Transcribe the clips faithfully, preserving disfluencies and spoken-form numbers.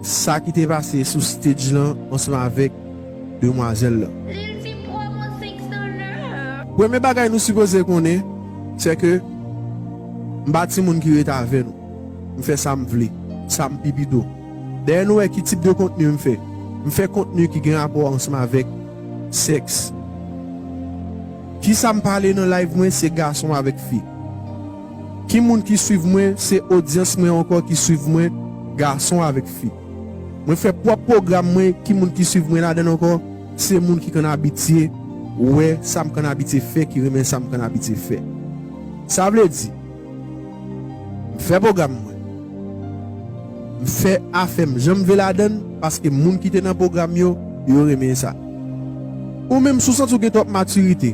Sa ki te pase sou stage lan ansanm avèk demwazèl lan. Lil T promo six dollar. Premye bagay nou sipoze konnen, se ke m pa timoun ki rete avè nou. M fè sa m vle, sa m pi pito. Dayè nou wè ki tip de kontni m fè. M fè kontni ki gen rapò ansanm avèk sèks. Kisa m pale nan live mwen, se gason avèk fi. Ki moun ki swiv mwen, se odyans mwen ankò ki swiv mwen, gason avèk fi. Mwen fè pwòp pwogram mwen, ki moun ki swiv mwen ladan l ankò, se moun ki konn abitye wè sa m konn abitye fè, ki renmen sa m konn abitye fè. Sa vle di, m fè pwogram mwen. M fè afè m jan m vle ladan l, paske moun ki te nan pwogram yo, yo renmen sa. Ou menm, si w santi w gen twòp matirite,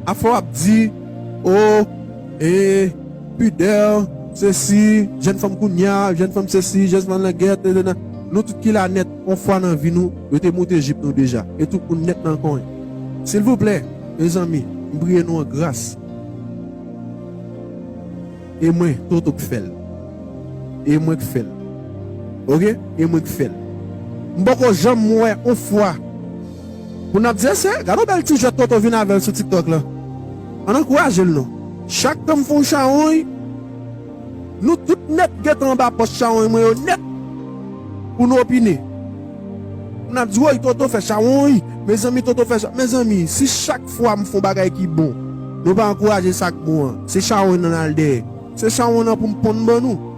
afè w ap di, o, e, pidè, sesi, jèn fanm kounya, jèn fanm sesi, jèn fanm langèt, nanana. Nou tout ki la nèt, yon fwa nan vi nou, yo te moute jip nou deja. E tout moun nèt nan konyen. Silvouplè, mezanmi, m priye nou an gras. E mwen, Toto k fè l. E mwen k fè l. Oke? E mwen k fè l. M poko janm wè yon fwa pou n ap di, "Esè, gade yon bèl ti jwèt Toto vin avè l sou TikTok la." Ann ankouraje l non. Chak tan m fè yon chawony, nou tout nèt gentan anba pòs chawony mwen yo nèt pou nou opine. N ap di, "Woy, Toto fè chawony. Mezanmi, Toto fè chawony." Mezanmi, si chak fwa m fè yon bagay ki bon, nou pa ankouraje sa k bon an, se chawony nan al dèyè. Se chawony nan pou m ponn ban nou.